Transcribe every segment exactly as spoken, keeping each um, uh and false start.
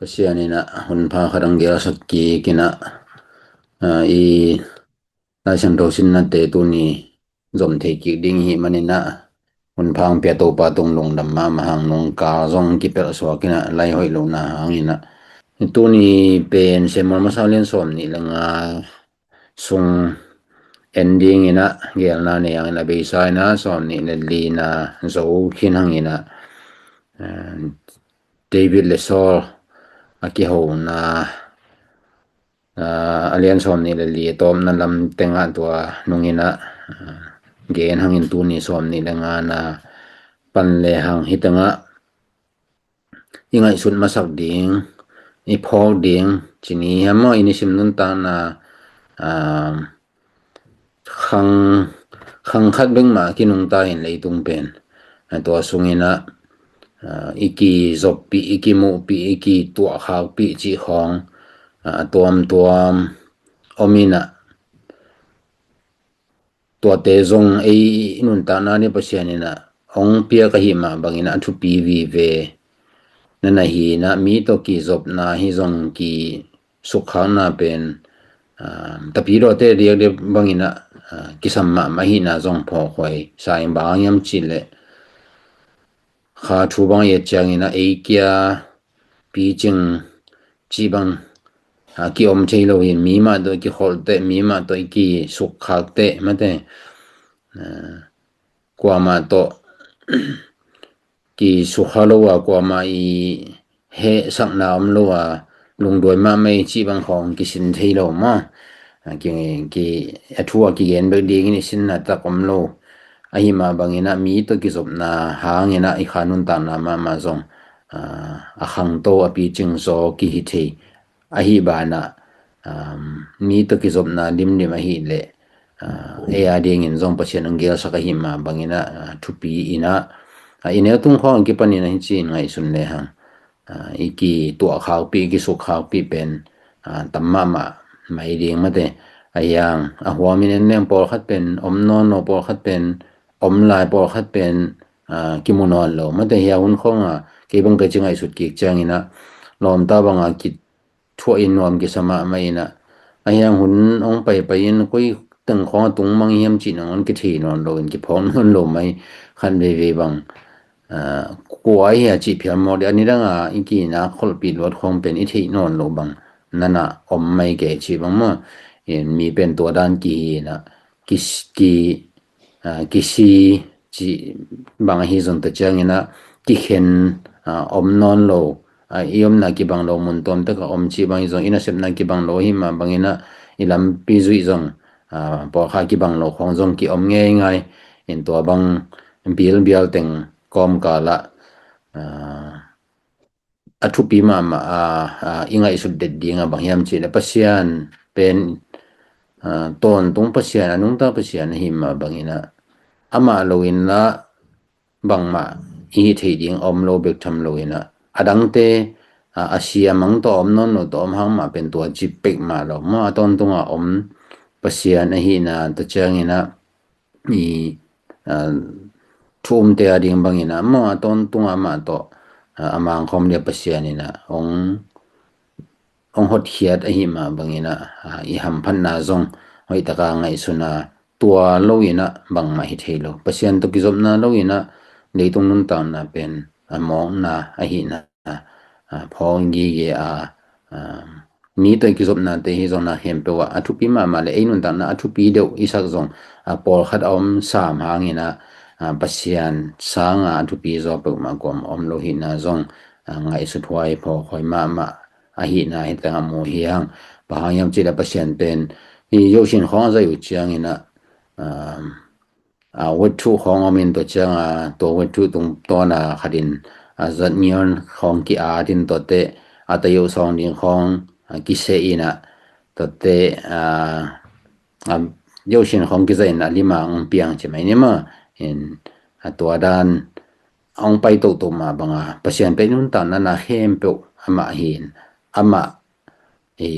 Pasian in ah hunpha khat hong gelsak kik in ah, ah, i Laisiangtho sinnate tuni zom thei kik ding i hih manin ah, hunpha hong pia Topa tung lungdam mahmah hang, nungkal zong kipelh suak in ah, lai hoih lohna hangin ah, tuni pen Samuel masa lian sawm nih le nga sung en ding in ah, gelna nei hangin a beisa in ah sawm nih le lina zo khin hangin ah, eh, David le Saul a kihona, ah, a lian sawm nih le li a tawpna lam tengah tua nung in ah, ah, gen hangin tuni sawm nih le ngana pan le hang hi tengah i ngaihsut masak ding, i phawk ding, ci ni hiam maw, i nisim nuntakna, ah, khang, khang khat bek mah kinungta in leitung pen, ah, tua sung in ah, ah, i kizoppih, i kimuhpih, i kituahkhakpih cih khawng, ah, a tuamtuam om in ah, tuate zong ei i nuntakna ni Pasian in ah hong piak ahih mah bangin ah a thupi vive na na hi in ah, mi tawh kizopna hi zong, kisukkhakna pen, ah, tapidawte diakdiak bangin ah, ah, kisam mahmah ahihna zong phawkhuai sa in, bang hang hiam cih leh kha thu bang i et ciangin ah ei kia picing cih bang, ah, kiom thei lo hi. Mi mah tawh i kikholh teh, mi mah tawh i kisukkhak teh, mate, ah, kuamah tawh kisukha lo a, kuamah i hehsakna om lo a, lungduai mahmah i cih bang khawng kisin thei lo maw. Ah, ki, ki, a thu a kigen bek dingin i sinna tak om lo. Ahih mah bangin ah mi tawh kizopna hangin ah i kha nuntakna mahmah zong, ah, a khangto, a picing zaw kihi thei. Ahih banah, um, mi tawh kizopna limlim ahih leh, ah, ei a dingin zong Pasian hong gelsak ahih mah bangin ah, ah, thupi in ah, ah, i neu tung khawng kipanin ah hi ci-in ngaihsun le hang, ah, i kituahkhakpih, i kisukkhakpih pen, ah, tam mahmah mai ding, mate. Ahi hang a huamin en leng pawlkhat pen om nawn lo, pawlkhat pen om lai, pawlkhat pen, ah, kimu nawn lo, mate. Hia hun khawng ah kei bang ka ci ngaihsut kik ciangin ah, lawmta bang a kithuah in nuam kisa mahmah in ah, ahi hang hun hong paipai in koi teng khawng a tung mang hiam cih nangawn kithei nawn lo in, kiphawk nawn lo mai khat veivei bang, ah, kua hi a cih phial mawk ding, a nidang a i kinak kholhpih luat khawng pen i theih nawn lo bang na na om mai kei cih bang maw. In mi pen tua dan kihi in ah, ki, ki, ah, kisi cih bang ahi zong, tua ciangin ah kikhen, ah, om nawn lo, ah, i omna kibang lo mun tuamtek ah om cih bang hi zong, i nasepna kibang lo ahih mah bangin ah i lampi zuih zong, ah, pawlkhat kibang lo khawng zong kiom ngeingai in, tua bang bilbial teng kawmkal ah, ah, a thupi mahmah a, a, i ngaihsut det ding a bang hiam cih leh Pasian pen, a, tawntung Pasian, a nungta Pasian ahih mah bangin ah, amah lo in lah bangmah i hih theih ding a om lo bek tham lo in ah, a dangte, a, a sia mang tawh om nawn lo tawh om hang mah pen tua ci pek mah lo maw. A tawntung a om Pasian ahihna, tua ciangin ah i, a, thu umte a ding bangin ah maw, a tawntung a amah tawh, a, a mangkhawm dia Pasian in ah hong, hong hotkhiat ahih mah bangin ah, a, i hamphatna zong hoih taka ngaihsun a, tua lo in ah bangmah hi thei lo. Pasian tawh kizopna lo in ah leitung nuntakna pen a mawkna ahihna, a, phawk gige a, a, mi tawh i kizopnate hi zong na khempeuh ah a thupi mahmah leh ei nuntakna a thupi deuh i sak zong, a, pawlkhat a om sam hangin ah, a, Pasian sanga a thupi zaw peuhmah kuamah om lo hihna zong, a, ngaihsut huai, phawk huai mahmah ahihna hi tangah mu hi hang. Bang hang hiam cih leh Pasian pen i yosin khawng a zaih uh ciangin ah, a, a, wethu khawng om in, tua ciang a, tua wethu tungtawn a khat in, a, zatngion khawng ki-at in, tuate a tayo sawng ding khawng, a, kiseh in ah, tuate, a, a, yosin khawng kizai in a lim a hong piang ci mai ni maw. In, a, tua dan hong pai toto mah bang a, Pasian pen i nuntakna na khempeuh amah hi in, amah i,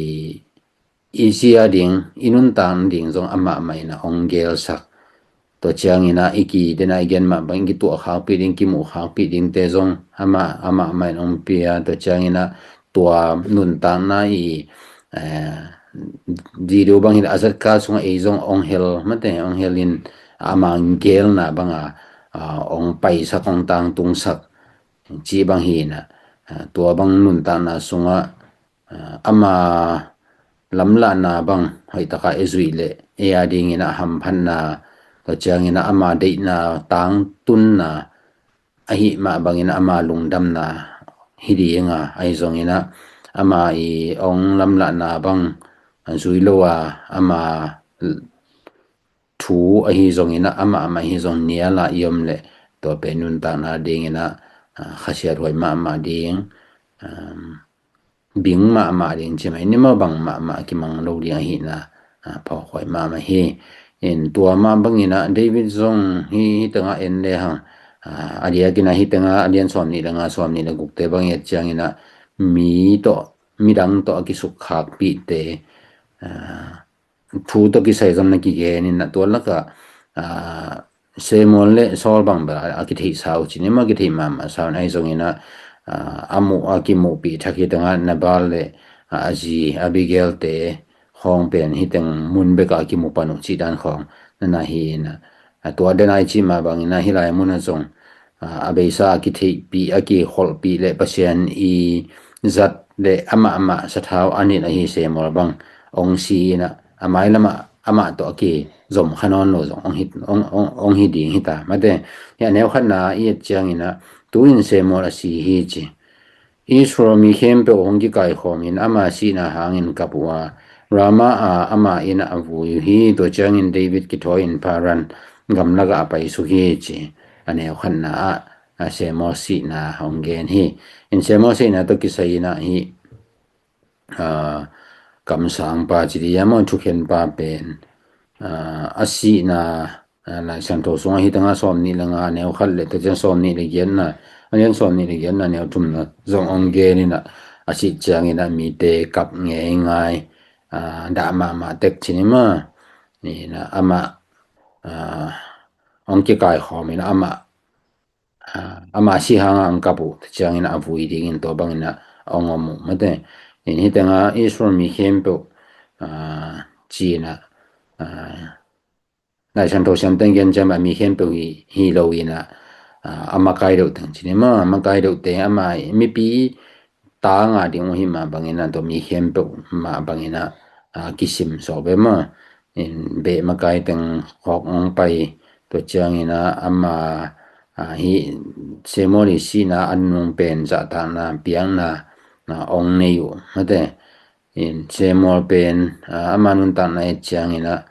i zia ding, i nuntak ding zong amah mah in ah hong gelsak. Tua ciangin ah i ki, den a i gen mah bang, i kituahkhakpih ding, kimuhkhakpih dingte zong amah, amah mah in hong pia. Tua ciangin ah tua nuntakna i, eh, video bang hi a zatkal sungah ei zong ong hel mate, ong hel in ama gelna banga, ah, ong paisak, ong tangtungsak ci bang hi na, ah, tua bang nuntakna sungah, ah, ama lamlahna bang hoihtaka i zuih leh ei a dingin a hamphatna, tua ciangin a ama deihna tangtunna ahi mah bangin ama lungdamna hi dinga, ahi zongin a ama i ong lamlahna bang zui lo a ama thu ahi zongin a amah amah hi zong niala i om leh tua pen nuntakna dingin a, ah, khasiat huai mahmah ding, um, bing mahmah ding ci mai ni maw, bang mahmah kimang lo ding ahihna, ah, phawk huai mahmah hi. In tua mah bangin a David zong hi, hi tengah en le hang, ah, a diakin a hi tengah a lian sawm nih le nga, sawm nih le gukte bang i et ciangin a mi tawh, midang tawh a kisukkhakpihte, ah, thu tawh kisai zong na kigen in a tua lakah, ah, Samuel le Saul bang bel a kitheihsa uh ci ni maw, kitheih mahmahsa uh, ahi zongin a, ah, a muh, a kimuhpih thak hi tengah Nabal le, ah, a zi Abigail te khawng pen hi teng mun bekah a kimu pan uh cih dan khawng na na hi in a, ah, tua den a i cih mah bangin a hih lai mun a zong, ah, a beisa a kitheihpih, a kikholhpih le Pasian i zat le amah amah sathau a nilh ahi Samuel bang ong si in a, a mailamah amah tawh a kizom kha nawn lo zong ong hi, ong, ong, ong hi ding hi ta mate. Hi a neu khatna i et ciangin a, tu-in Samuel a si hi ci. Israel mi khempeuh hong kikaikhawm in ama sihna hangin kap uh a, Ramah a ama inn ah a vui uh hi. Tua ciangin David kithawi in Paran gamlakah a paisuk hi ci. A neu khatna ah, a, Samuel sihna hong gen hi. In Samuel sihna tawh kisai in a hi, ah, kamsangpa ci dih a maw, thukhenpa pen, ah, a sihna, ah, Lai Siangtho sungah hi tengah sawm nih le nga, neu khat le tua ciang sawm nih le giatna, a lian sawm nih le giatna, neu thumna zong ong gen in a, a sih ciangin a mite kap ngeingai, ah, dah mahmah tek ci ni maw. Ni na amah, ah, ong kikaikhawm in amah, ah, ama si hanga ang kap uh, tua ciangin a vui dingin tua bangin a ong om uh mate. In hi tengah Israel mi khempeuh, ah, ci in a, ah, Lai Siangtho siamteng gen ciang a mi khempeuh hi, hi lo in a, ah, a makai deuh teng ci ni maw, a makai deuh teng ama mipi tanga ding uh hi mah bangin a, tua mi khempeuh mah bangin a, ah, kisim sawh ve maw. In beh makai teng khawk ong pai, tua ciangin a ama, ah, hi Samuel i sihna a nung pen zahtakna, biakna, ah, ong nei uh mate. In Samuel pen, ah, ama nuntakna et ciangin a,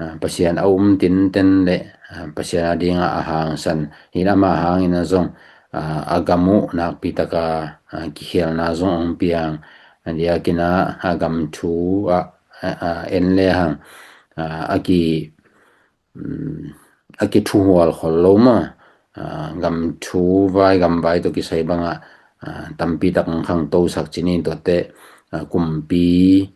ah, Pasian a um tinten le, ah, Pasian a dinga a hangsan hi in ama hangin a zong, ah, a gam uh nakpi taka, ah, kikhelna zong ong piang. A diakin a, a gam thu a, a, a en le hang, ah, a ki, um, a kithuhual khol lo maw. Ah, gam thu vai, gam vai tawh kisai bangah, ah, tampi tak ang khangtosak ci ni, tuate, ah, kumpi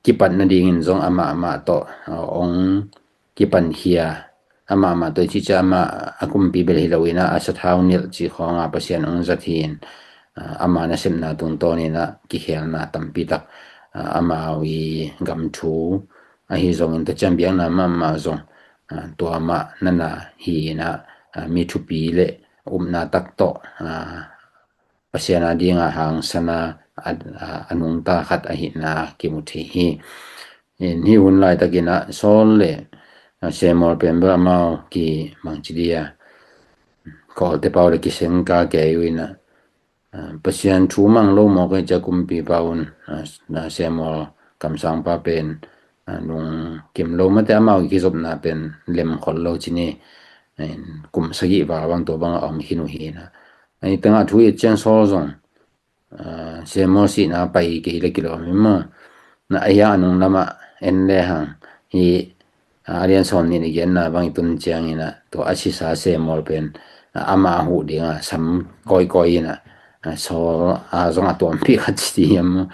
kipat nadingin zong amah amah tawh, ah, ong kipankhia, amah amah tawh i cih ciang amah a kumpi bel hi lo in a, a sathau nilh cih khawnga Pasian ong zat hi in, ah, ama nasepna tungtawn in a kikhelna tampi tak, ah, amau i gam thu ahi zongin tua ciang biakna mahmah zong, ah, tua mah na na hi in a, ah, mi thupi le upna tak tawh, ah, Pasian a dinga hangsan a, a, a, a nungta khat ahihna kimu thei hi. In hi hun laitakin a Saul le, ah, Samuel pen bel amau ki bangci dia, kawlte pau le kisengka kei uh in a, ah, Pasian thu mang lo mawk ei cia kumpipa un, ah, ah, Samuel kamsangpa pen, ah, lungkim lo mate, amau i kizopna pen lem khol lo ci ni. In kum sagih val bang tua bang a om khin uh hi in a. Ahi tengah thu i et ciang Saul zong, ah, Samuel sihna pai kei le kilawm hi maw. Na ahi a nung lamah en le hang hi, ah, a lian sawm nih le giatna bang i tun ciangin a, tua a sisa Samuel pen, ah, ama a huh dinga sam kawikawi in a, ah, Saul a zong a tuampi khat ci ti hiam maw.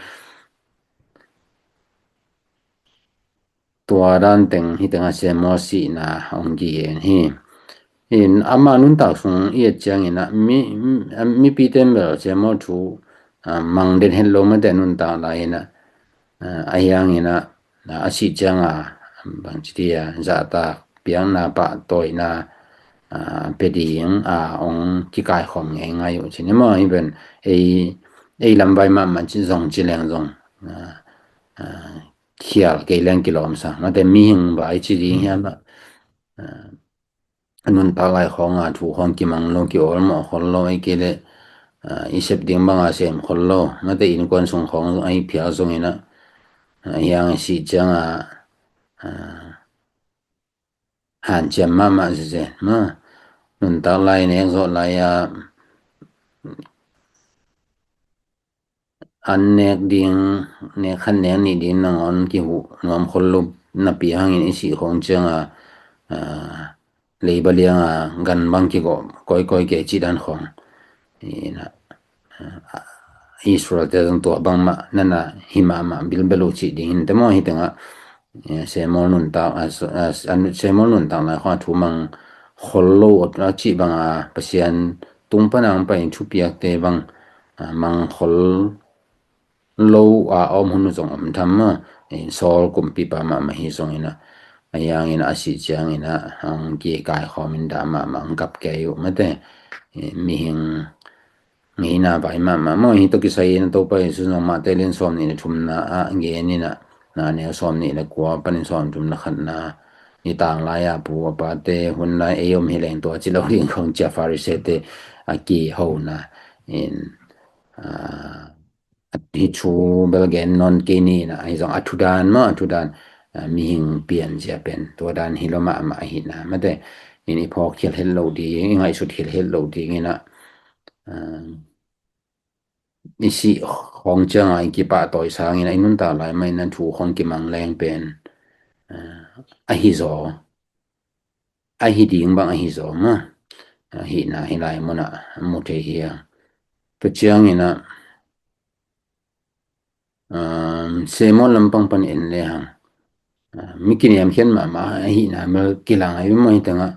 Tua dan teng hi tengah Samuel sihna hong kigen hi. In ama nuntak sung i et ciangin a mi, mi, mipite in bel Samuel thu ah, mang den het lo mate nuntak lai in ah, ah, ahi hangin ah, ah, a sih ciang a, bangci dia, zahtak, piakna, pahtawina, ah, pia ding a hong kikaikhawm ngeingai uh cin. Hi maw, hi pen ei, ei lamvai mahmah ci zong ci leng zong, ah, ah, khial kei leng kilawmsa. Mate mihing vai ci ding hiam ah, ah, a nuntak lai khawng a thu khawng kimang lo, kiawlmawh khol lo, ei kei leh, ah, i sep ding bang a sem khol lo. Mate innkuan sung khawng a hi phial zongin ah, ah, hiang a sih ciang a, ah, hanciam mahmah zezen. Ma, nuntak lai nek zawh lai a, an nek ding, nek khat nek nih ding nangawn kihuh nuam khol lo napi hangin i sih khawng ciang a, ah, leiba liang a gan bang kigawh kawikawi kei cih dan khawng. Ina, ah, Israel te zong tua bangmah nana hi mahmah bilbel uh cih ding hi inteh maw, hi tengah, eh, Samuel nuntak, ah, s-, ah, s-, ah, Samuel nuntak lai khawng a thu mang khol lo a cih bang a Pasian tung pan a hong pai thupiakte bang, ah, mang khol lo a om hun uh zong om tham maw. Eh, Saul kumpipa mahmah hi zongin ah, ahi hangin a sih ciangin ah, hong kikaikhawm in dah mahmah, hong kap kei uh mate. Eh, mihing ngeina vai mahmah maw. Hi tawh kisai in Topa Jesu zong Mate lian sawm nih le thumna ah gen in ah, na neu sawm nih le kua panin sawm thum le khatna, nitang lai a pu a pate hun lai ei om hi leng tua ci lo ding khawng ci a Pharisee te a kihona in, ah, hi thu bel gen nawn kei ni in ah, ahi zong a thudan maw, a thudan, ah, mihing pianzia pen tua dan hi lo mahmah ahihna mate. In i phawk khial het lo ding, i ngaihsut khial het lo ding in ah, ah, i sih khawng ciang a i kipahtawi sangin ah i nuntak lai mah in ah thu khawng kimang leng pen, ah, ahi zaw, ahi ding bang ahi zaw maw. Ahihna hi lai mun ah mu thei hi a. Tua ciangin ah, um, Samuel lampang pan en le hang, ah, mi kiniamkhiat mahmah ahihna bel kilang ahi maw. Hi tengah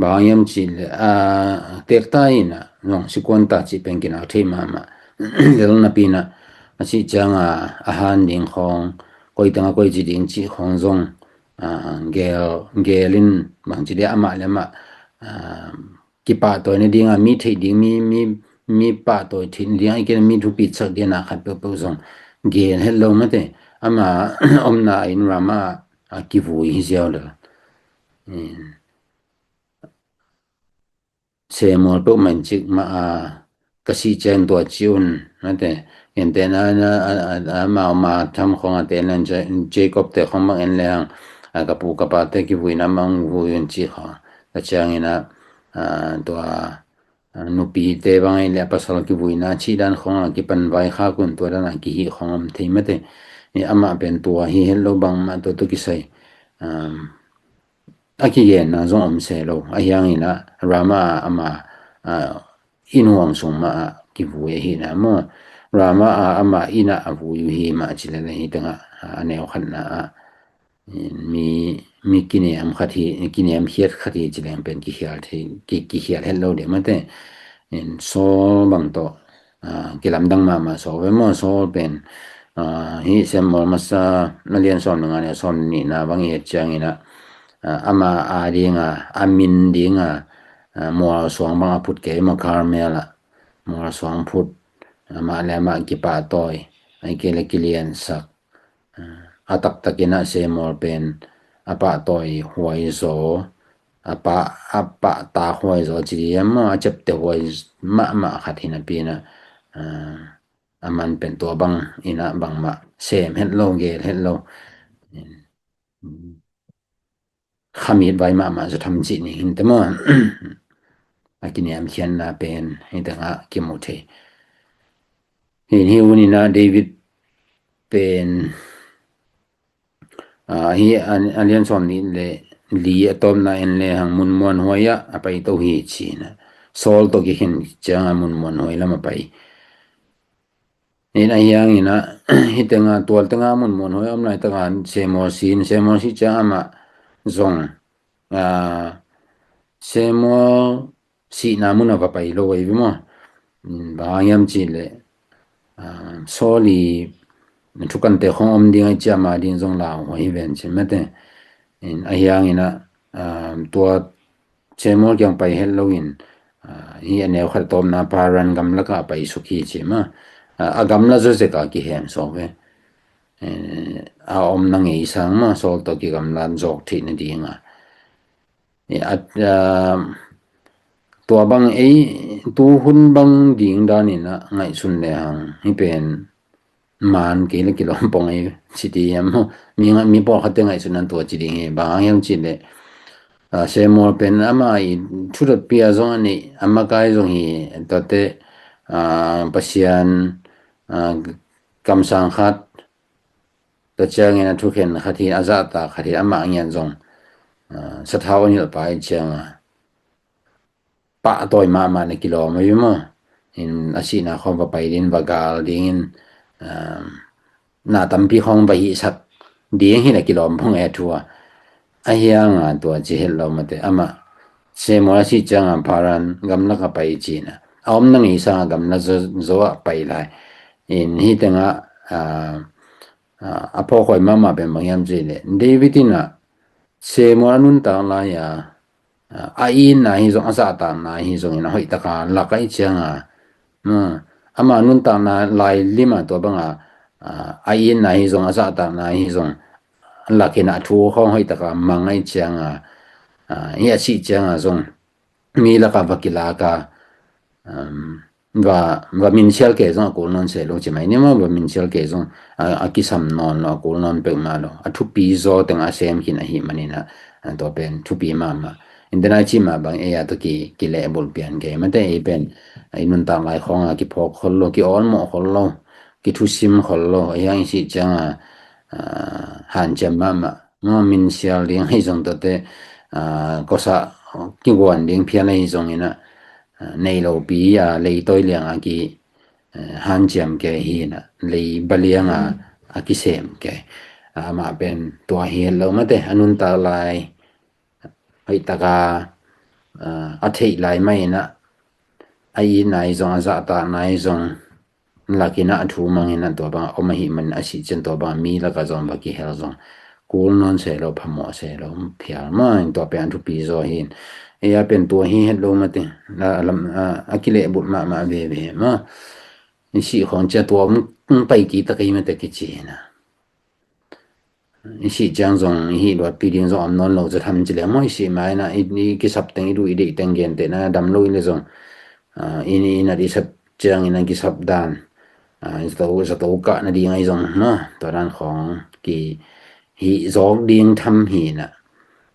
bang hiam cih leh, ah, tekta in ah zong sikuanta cih pen kinau thei mahmah. Lel napi in ah a sih ciang a, a han ding khawng, koi tengah koi ci ding cih khawng zong, ah, geel, geel in bangci dia amah le amah, ah, kipahtawi nading a, mi theih ding, mi, mi, mi pahtawi theih nading a, ahih kei leh mi thupitsak ding a khat peuhpeuh zong gen het lo mate. Ama omna in Ramah a kivui hi ziau lel. Samuel peuhmah in cik mah a, ka sih ciang tua ci un mate. Gentehna, a, a, a, a, amau ma tham khawng a te en leng, Ja-, Jacob te khawng bang en leng, a, ka pu ka pate kivuina mah hong vui un ci khawng. Tua ciangin ah, a, tua, a, nupite bang ahih leh a pasal kivuina cih dan khawng a kipan vaikhak un, tua dan a kihih khawng om thei mate. Amah pen tua hi het lo, bangmah tua tawh kisai, um, a kigenna zong om se lo. Ahi hangin ah Ramah ah ama, ah, inn huang sung mah ah kivui ahihna maw. Ramah ah ama inn ah a vui uh hi mah ci lel hi tengah, ah, a neu khatna ah, mi, mi kiniam khat hi, kiniamkhiat khat hi ci leng pen kikhial thei, ki, kikhial het lo ding mate. Saul bang tawh, ah, kilamdang mahmah Saul ve maw. Saul pen, ah, hih Samuel masa a lian sawm le nga, neu sawm nihna bang i et ciangin ah, ah, ama a ding a, a min ding a, ah, mualsuang bang a phut kei maw, Karmel ah mualsuang phut, ah, amah le amah kipahtawi, ahih kei leh kiliansak. Ah, a taktakin ah Samuel pen a pahtawi huai zaw, a pah, a pahtak huai zaw ci ding hiam maw, a ciapteh huai mahmah khat hi napi in ah, ah, aman pen tua bang in ah bangmah sem het lo, geel het lo. Khamit vai mahmah zaw tham cih ni hi inteh maw. A kiniamkhiatna pen hi tengah kimu thei. Hi, hi hun in ah David pen, ah, hi a, a lian sawm nih le li a tawpna en le hang, mun muanhuai ah a pai to hi ci in ah, Saul tawh kikhen ciang a mun muanhuai lam a pai. Ahi hangin ah, hi tengah, tual tengah mun muanhuai om laitak a Samuel si in, Samuel si ciang amah zong, ah, Samuel sihna mun ah va pai lo ahi ve maw. Bang hang hiam cih leh, Saul i thukante khong om ding ai cia ma ding zong lau huai hi ven cin mate. Ahi hangin ah tua Samuel kiang pai het loin hi a neu khat tawpna Paran gamlakah a pai suk hi ci ma. A gamla zawzek a kihem sawk ve. A omna ngei sang ma Saul tawh kigamlat zawk theih nadinga. Tua bang ei tu hun bang ding danin ah ngaihsun le hang hi pen man kei le kilawm pong ei ci ti hiam maw? Mi pawlkhatte ngaihsun nan tua ci ding hi bang hang hiam ci le Samuel pen ama i thudotpi a zong a neih a makai zong hi. Tuate Pasian kamsang khat tua ciangin a thukhen khat hi a zahtak khat hi amah ngian zong sathau a nilh pai cianga pahtawi mahmah na kilawm ahi maw? A sihna khawng va pai ding va gal dingin na tampi khawng va hihsak ding hi na kilawm phung e thu a. Ahi hanga tua ci het lo mate amah Samuel a sih cianga Paran gamlak a pai cina a omna ngei sanga gamla zo a pai lai. Hi tengah a phawkhawi mahmah pen bang hiam ci le David in ah Samuel a nuntak lai-a a itna hi zong a zahtakna hi zongin a hoihtaka lak ahi cianga ama nuntakna lai lima tua banga a itna hi zong a zahtakna hi zong lakin a thu khawng hoihtaka mang ahi cianga hi a sih cianga zong mi laka va kilaka va minsial ke zong a kul nawn se lo ci mai ni maw? Va minsial ke zong a kisam nawn lo a kul nawn peuhmah lo a thupi zaw teng a sem khin ahi maninah tua pen thupi mahmah. Indenai ci mah bang ei a tua kilehbulh pian ke mate ei pen i nuntak lai khawnga kiphawk khol lo ki awlmawh khol lo kithusim khol lo ahi hang i sih cianga hanciam mahmah. Maw minsial ding ahi zong tuate kosah kiguan ding phial ahi zonginah nei lopi a leitawi lianga ki hanciam ke hinah lei balianga a kisem ke. Amah pen tua hi het lo mate a nuntak lai hoihtaka a theih lai mah inah a itna hi zong a zahtakna hi zong lakinah a thu manginah tua banga om ahi man a sih cian tua banga mi laka zong va kihel zong kul nawn se lo phamawh se lo phial mah in tua pen a thupi zaw hin. Ei a pen tua hi het lo mate a kilehbulh mahmah veve mah. I sih khawng cia tua pai kitak ei mate kici hina. I sih ciang zong i hih luatpi ding zong om nawn lo ca tham ci le maw i sih mainah i kisap teng i duh i deih teng gentehna dam lo i le zong i nat i sap ciangin a kisap dan zato kah nading ahi zong maw tua dan khawng ki hih zawk ding tham hinah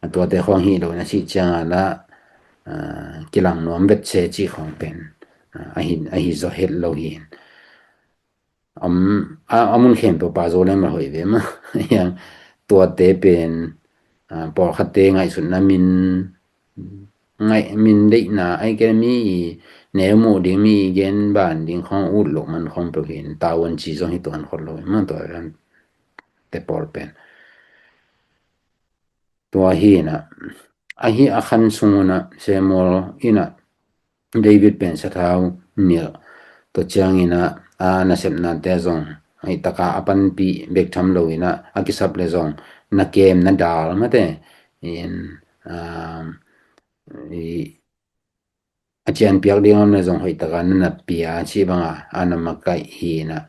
a tuate khawng hih lo in a sih cianga lah kilang nuam vet se cih khawng pen ahi zaw het lo hin. A mun khempeuh pa zo le mah hoih ve mah. Tuate pen pawlkhatte ngaihsutna min ngaih min deihna ai ke mi i neu muh ding mi i gen ban ding khawng ut loh man khawng peuh hin tavuan ci zong hi tuan khol lo mah tua te pawl pen. Tua hinah ahi a khan sungunah Samuel inah David pen sathau nilh tua cianginah a nasepnate zong ahi taka a panpih bek tham loinah a kisap le zong na kem na dal mate in a cianpiak ding om le zong hoihtaka na na pia cih banga a na makaih hinah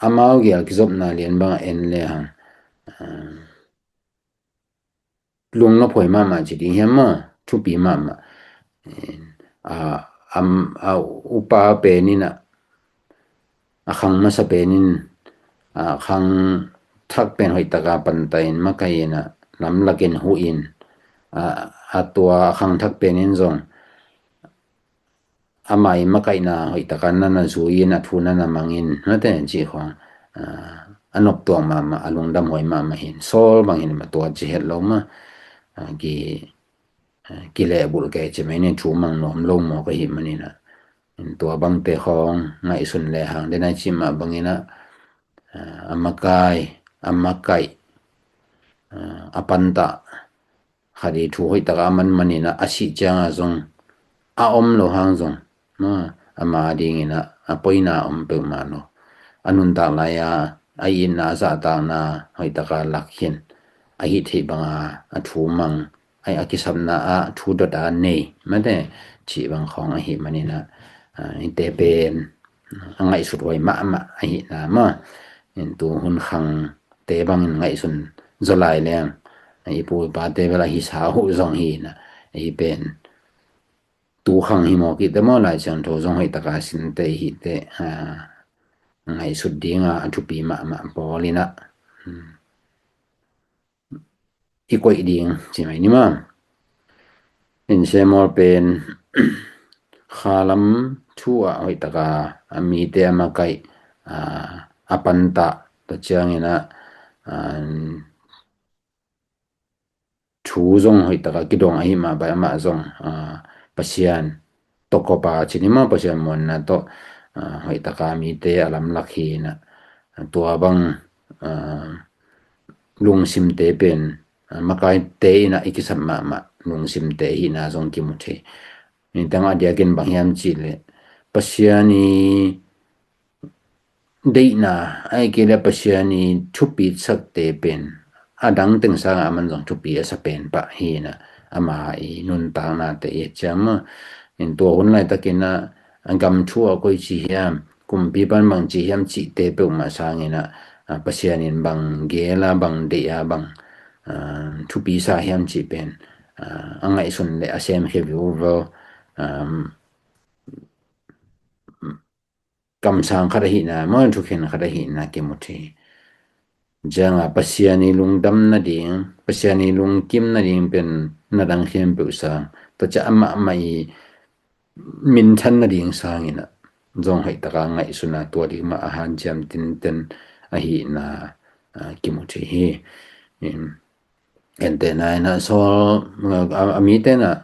amau gel kizopna lian banga en le hang lungna phoi mahmah ci ding hiam maw thupi mahmah. A upa peninah a khang masa penin a khang thak pen hoihtaka pantahin makainah lamlakin huhin a tua a khang thak penin zong amah i makaihna hoihtaka na na zuiin a thu na na mangin mate cih khawng a noptuak mahmah a lungdam huai mahmah hin Saul bangin ma tua ci het lo mah ki kilehbulh ke ci mai ni thu mang nuam lo maw ka hih maninah tua bangte khawng ngaihsun le hang denai cih mah banginah a makai a makaih a pantah khat i thu hoihtaka a man maninah a sih cianga zong a om lo hang zong ama dinginah a poina om peuhmah lo. a nuntak lai-a a itna a zahtakna hoihtaka lak khin, a hih theih banga a thu mang, a, a kisapna ah thu dot a nei mate cih bang khawng ahih maninah, a, hihte pen a ngaihsut huai mahmah ahihna maw. In tu hun khangte bangin ngaihsun zaw lai leng, i pu i pate bel a hisa uh zong hinah, i pen tu khang hi mawk ihte maw, Lai Siangtho zong hoihtaka sinte ihihte, a, ngaihsut dinga a thupi mahmah pawl inah, hmm, i koih ding ci mai ni maw. In Samuel pen khalam thu ah hoihtaka a mite a makaih, a, a pantah, tua cianginah, a, thu zong hoihtaka kidong ahih mah bangin amah zong, a, Pasian tawh kawpa ci ni maw, Pasian muanna tawh, a, hoihtaka mite a lamlak hinah, a, tua bang, a, lungsimte pen, a, makaite inah i kisap mahmah lungsimte hihna zong kimu thei. Nitang a diakin bang hiam cihleh, Pasian i deihna, ahih kei leh Pasian i thupitsakte pen a dang teng sangah aman zong thupi a sa pen pah hinah, ama i nuntaknate i et ciang maw. In tua hun laitakinah a gam thu a koici hiam, kumpi pan bangci hiam cihte peuhmah sanginah, a, Pasian in bang gel a, bang deih a, bang, a, thupi sa hiam cih pen, a, a ngaihsun le a semkhia vivo, a, kamsang khat ahihna maw, thukhen khat ahihna kimu thei. Cianga Pasian i lungdam nading, Pasian i lungkim nading pen na dang khempeuh sang, tua ciang amah mah i minthan nading sanginah zong hoihtaka ngaihsuna tua ding mah a hanciam tinten ahihna, a, kimu thei hi. In, ente na inah Saul, a, a mite inah,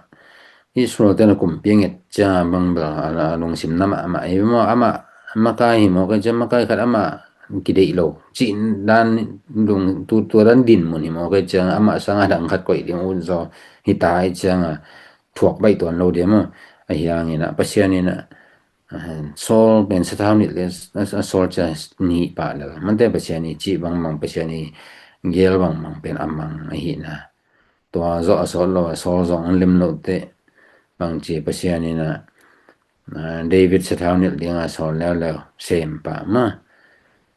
Israel te inah kumpi a nget cianga bang bel a, a lungsim na mahmah hi maw, amah makai hi mawk ei ciang, makai khat amah kideih lo cih dan lung tu, tua dan dinmun hi mawk ei ciang, amah sanga dang khat koih ding ut zaw hita ei cianga thuak baih tuan lo dia maw. Ahi hanginah Pasian inah, a, Saul pen sathau nilh le, a, a, Saul cia nih pah lel mante Pasian i cih bangbang, Pasian i gel bangbang pen a mang ahihna. Tua zawh a sawt lo a Saul zong an lem lohteh bangci Pasian inah, a, David sathau nilh dinga sawl leuleu sem pah mah.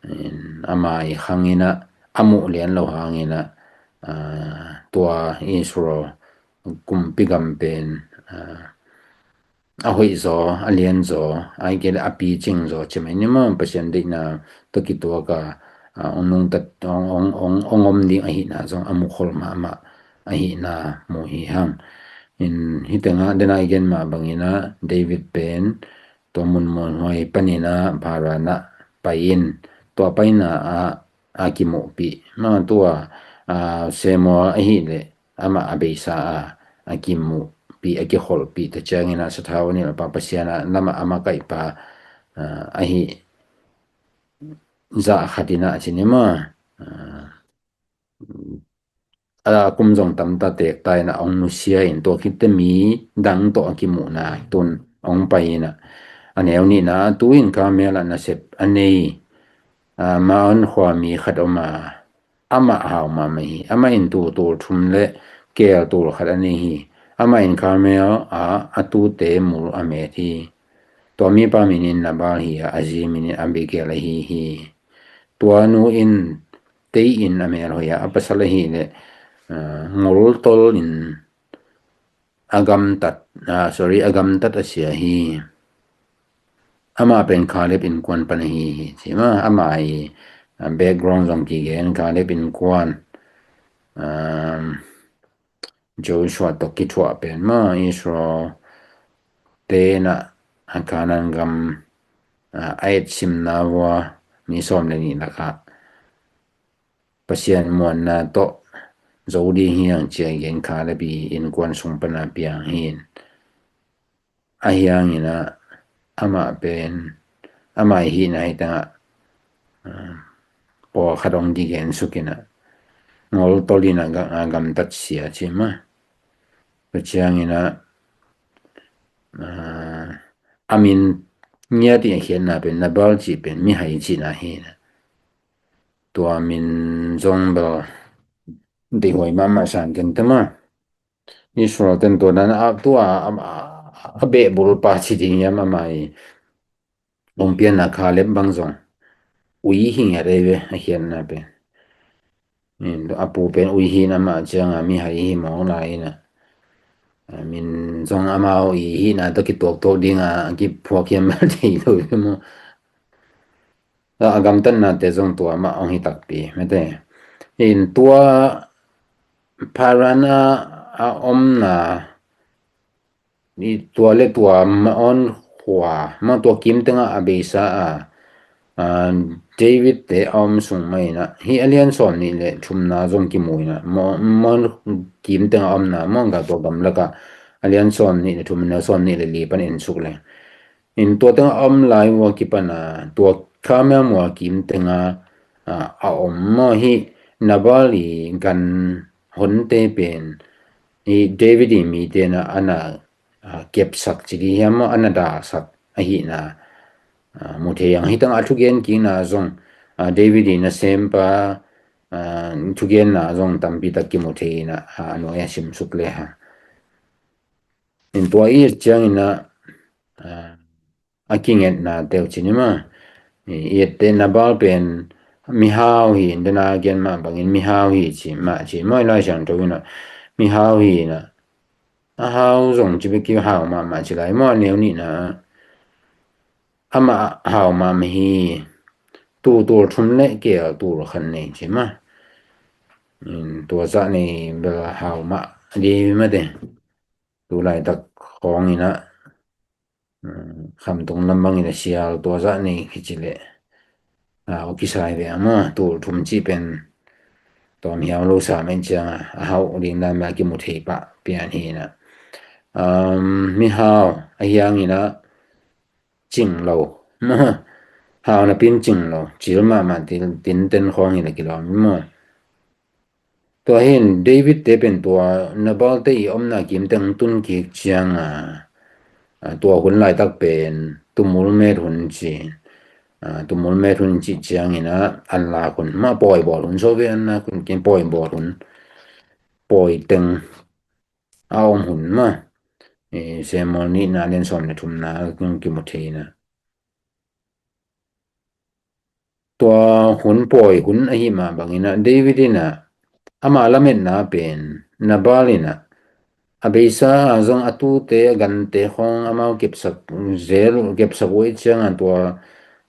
In, ama i khanginah a muh lian lo hanginah, a, tua Israel kumpi gam pen, a, a hoih zaw, a lian zaw, ahih kei leh a picing zaw ci mai ni maw, Pasian deihna tawh kituaka, a, ong nungtat, ong, ong, ong, ong om ding ahihna zong a mukhol mahmah ahihna mu hi hang. In, hih tengah dena i gen mah banginah David pen tua mun muanhuai paninah Paran ah pai-in, tua paina ah a kimuhpih mah, tua, a, Samuel ahih leh amah a beisa a, a kimuhpih, a kikholhpih, tua ciangin a sathau a nilhpa, Pasian a lamah a makaihpa, a, ahi zah khat in a ci ni maw, a, a kum zong tamta teekta in a hong nusia in, tua khitteh mi dang tawh a kimuhna tun hong pai in a, a neu nihna, tu-in Karmel ah nasep a nei, a, Maon khua mi khat om a, amah hau mahmah hi. Amah in tuu tul thum le keel tul khat a nei hi. Amah in Karmel ah a tuute mul a met hi. Tua mipa min in Nabal hi a, a zi min in Abigail ahi hi. Tua nu in tei in a melhoih a, a pasal ahih leh, a, ngoltol in a gamtat, a, sorry, a gamtat a sia hi. Amah pen Kaleb innkuan pan ahi hi, ci mah. Amah i, a, background zong kigen, Kaleb innkuan, um, Joshua tawh kithuah pen mah, Israel te in a, a, Kanaan gam, a, a etsimna vua mi sawm le nih lakah Pasian muanna tawh zo ding hi hang ci a gen, Kaleb i innkuan sung pan a piang hi. Ahi hangin a, amah pen, amah i hihna hi tangah, a, pawlkhat hong kigen suk in a, ngoltol in a ga-, a, gamtat sia ci mah. Tua ciangin a, a, a min ngiat i a khiatna pen Nabal cih pen mihai cihna hi na. Tua min zong bel deihhuai mahmah sang keng te maw. Israel ten tua dan a tua a, a, a beh bul pa ci ding hiam ama i hong pianna Kaleb bang zong ui hi ngiat ei ve a khiatna pen. A pu pen ui hi na mah cianga mihai hi mawk lai ina. Min zong amau i hihna tawh kituaktuak dinga a kiphuak hiam thei lo hi maw. A gamtatnate zong tua mah hong hi takpi mete. In tua Paran a omna i tua le tua Maon khua, ma tua kim tenga a beisa a, a, David te a om sung mah ina, hi a lian sawm nih le thumna zong kimu ina, Maon kim tenga a omna, Maon gal tua gamlaka a lian sawm nih le thumna sawm nih le li pan en suk le. In tua tenga a om lai ua kipana, tua Karmel mual kim tenga, a, a om maw hi Nabal i gan honte pen i David i mite na ana, a, kepsak ci di hiam maw, ana dasak ahihna, a, mu thei ang. Hi tang a thugen kikna zong, a, David i nasempa, a, thugenna zong tampi tak kimu thei ina, a, a nuai a simsuk le ha. In tua i et ciangina, a, a kingetna teuh ci ni ma. I, i ette Nabal pen mihau hi, in dena gen mah bangin mihau hi ci, mah ci, mawi lai siang tawh ina, mihau hi ina. A hau zong ci beki hau mahmah ci lai maw, a neu nihna. Amah hau mahmah hi, tu tul thum le keel tul khat nei ci ma. In tua zah nei bel hau mah di mate. Tu laitak khawng ina, um, khamtung lam bangin a sial tua zah nei hi ci le. A, a kisai ve a maw, tul thum cih pen tawm hiau lo sa men cianga, a hauh ding dan mah kimu thei pah pian hi ina. Um, mihau a hiang ina cing lo. Hau napin cing lo. Cil mahmah tin, tinten khawng hi le kilawm hi maw. Tua hin David te pen tua Nabal te i omna kim teng tun kik cianga, a, tua hun laitak pen tumul met hun ci, a, tumul met hun ci ciangina an lak hun, ma pawi bawl hun so ve an lak hun kin pawi bawl hun, pawi teng a om hun ma, e, Samuel nihna lian sawm le thumna kimu thei ina. Tua hun pawi hun ahi mah bangina David ina ama lametna pen Nabal ina a beisa a zong a tute a gante khawng amau kepsak zel, kepsak uh i cianga tua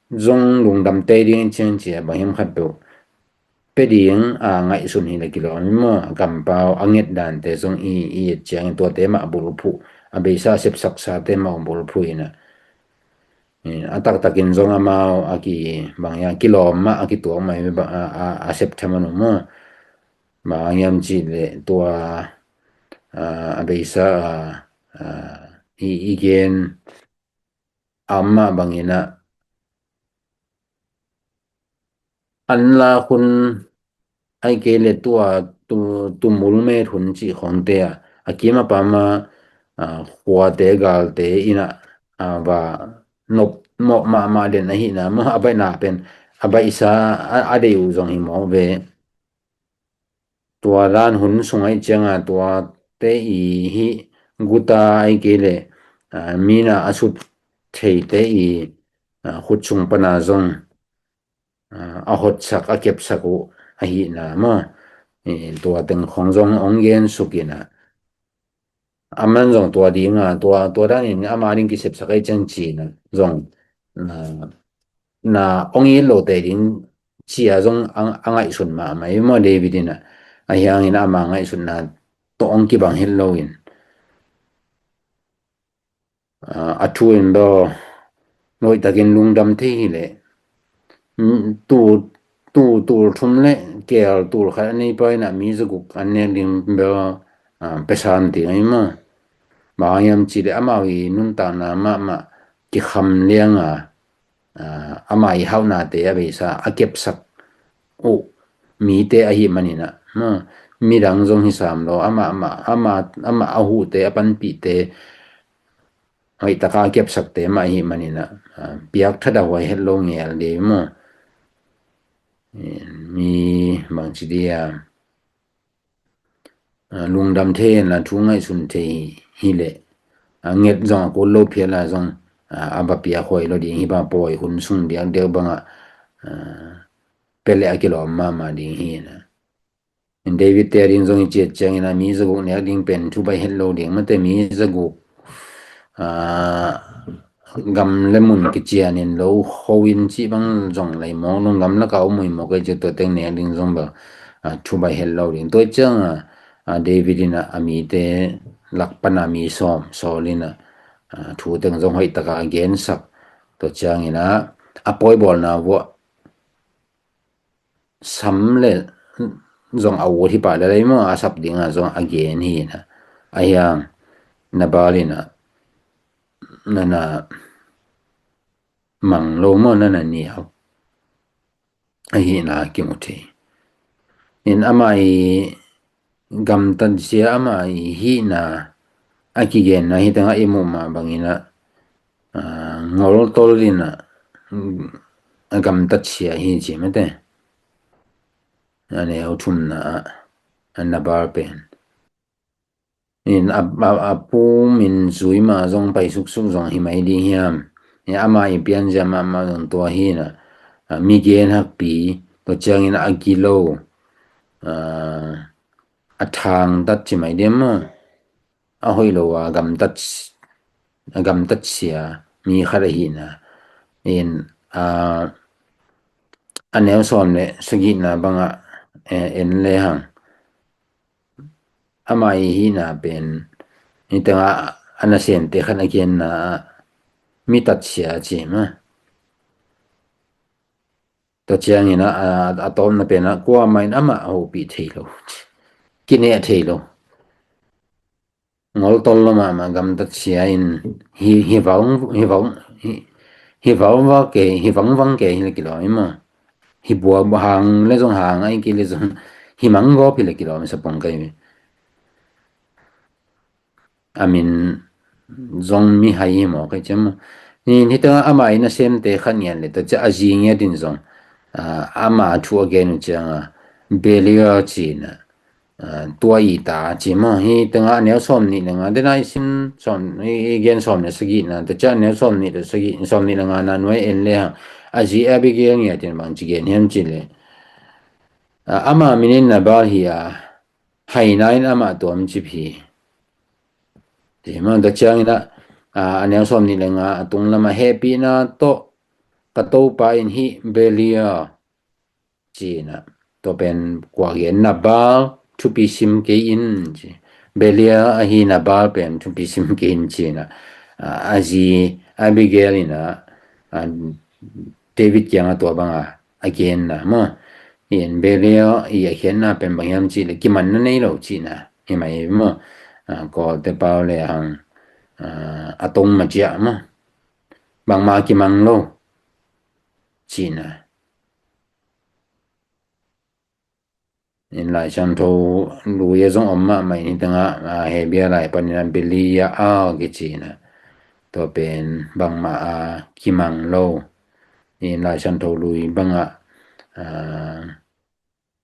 zong lungdam tei ding i ciang cia bang hiam khat peuh pe ding a ngaihsun hi le kilawm hi maw, a kampau a nget dante zong i, i et ciangin tuate mah a bulphuh, a beisa a sepsaksate mah a bulphuh ina. A taktakin zong amau a ki bang hiam kilawm mah a kituak mah hi, a, a, a sep tham a nu maw. Bang hiam cih le tua, a, a beisa a, a, i, i gen a om mah bangina an lak hun ai kei le tua tu, tumul met hun cih khawngte a, a kim a pama, a, khuate galte ina, a, va nop mawh mahmah den ahihna maw, a baihna pen a baihsa a, a deih uh zong hi mawk ve. Tua dan hun sung ai cianga tuate i hih guta ai kei le, a, mina a sut theite i, a, khut sung pana zong, a, a hotsak a kepsak uh ahihna maw. I, tua teng khawng zong hong gen suk ina. Aman zong tua dinga, tua, tua danin ama ding kisepsak ei ciang cina zong, na, na hong it lote ding cia zong a, a ngaihsun mahmah hi maw David ina. A hiangin ama ngaihsutna tawh hong kibang het loin. A, a thu in daw noihtakin lungdam thei hi leh. Mm, tu, tu, tul thum le keel tul khat a nei pa ina mi zaguk an nek ding bel, a, pesan ti ngai maw. Bang hiam cih leh amau i nuntakna mahmah kikham lianga, a, ama i hauhnate a beisa a kepsak uh mite ahi manina, maw, midang zong hi sam lo, ama, ama, ama, ama a huhte, a panpihte, hoihtaka a kepsakte mah ahi manina, a, piak thadah huai het lo ngel ding maw. Mi bangci dia, a, lungdam thei inla thu ngaihsun thei hi leh, a, nget zong a kul lo phial a zong, a, a va piak huai lo ding hi bang pawi hun sung diakdiak bangah, a, pia leh a kilawm mahmah ding hi na. David te a ding zong i ciat ciangin a mi zaguk nek ding pen thu baih het lo ding mate, mi zaguk, a, gam le mun kicianin lo hoin cih bang zong lei mawk, lungdam laka um uh i mawk ei ciah tua teng nek ding zong bel, a, thu baih het lo ding. Tua ciang a, a, David in a, a mite lak pan a mi sawm sawl in a, a, thu teng zong hoih taka a gensak. Tua ciangin a, a pawi bawlna vuah sam le zong a ut hi pah le lei maw, a sap dinga zong a gen hi na. A hiang Nabal in a, na na mang lo maw, na na niau ahihna kimu thei. In amah i gamtat zia, amah i hihna a kigenna hi tengah i muh mah bangin a, a, ngoltol in a, a gamtat sia hi ci mate. A neu thumna ah, a Nabal pen. In a, a, a pu min zui mah zong pai suksuk zong hi mai ding hiam? In amah i pianzia mahmah zong tua hi na, a, mi gen hakpi, tua ciangin a gilo, a, a thangtat ci mai diam maw? A hoih lo a gamtat, a gamtat sia mi khat ahihna. In, a, a neu sawm le sagihna bangah, e, en le hang. Amah i hihna pen, hi tengah a nasemte khat a genna ah mi tat sia ci mah. Tua ciangin a, a, a tawpna pen a kuamah in amah a hopih thei lo. Kineh thei lo. Ngoltol lo mahmah, gamtat sia in hi, hi vang, hi vang, hi, hi vang vang kei, hi vang vang kei hi le kilawm hi maw. Hi bua hang le zong hang, ai kei le zong hi mang gawp hi le kilawm hi sapong kei. A min zong mihai hi maw kei ciam maw. Ni, hi tengah amah i nasemte khat ngiat le tua ciah a zi ngiat in zong, a, amah thu a gen uh ciangah Belial ci na. A, tua i ta ci maw. Hi tengah a neu sawm nih le nga, dena i sim sawm, i, i gen sawm le sagihna, tua ciah a neu sawm nih le sagih, sawm nih le nga na nuai en le hang. A zi Abigail ngiat in bang ci gen hiam ci le. A, amah min in Nabal hi a, haina in amah tuam cip hi. Ci maw, tua ciangin a, a, a neu sawm nih le nga a tung lamah hehpihna tawh ka topa in hih Belial ci na. Tua pen kua gen, Nabal thupi sim kei in ci. Belial ahi Nabal pen thupi sim kei in ci na. A, a zi Abigail in a, a, David kiangah tua banga a genna maw. In Belial i a genna pen bang hiam ci le kimanna nei lo ci na. Hi mai maw. A, Kawlte pau le hang, a, a tong ma ciah maw. Bangmah kimang lo ci na. In Lai Siangtho lui a zong om mahmah in hi tengah, a, Hebrew lai panin a Belial kici na. Tua pen bangmah a kimang lo. In Lai Siangtho lui bangah, a,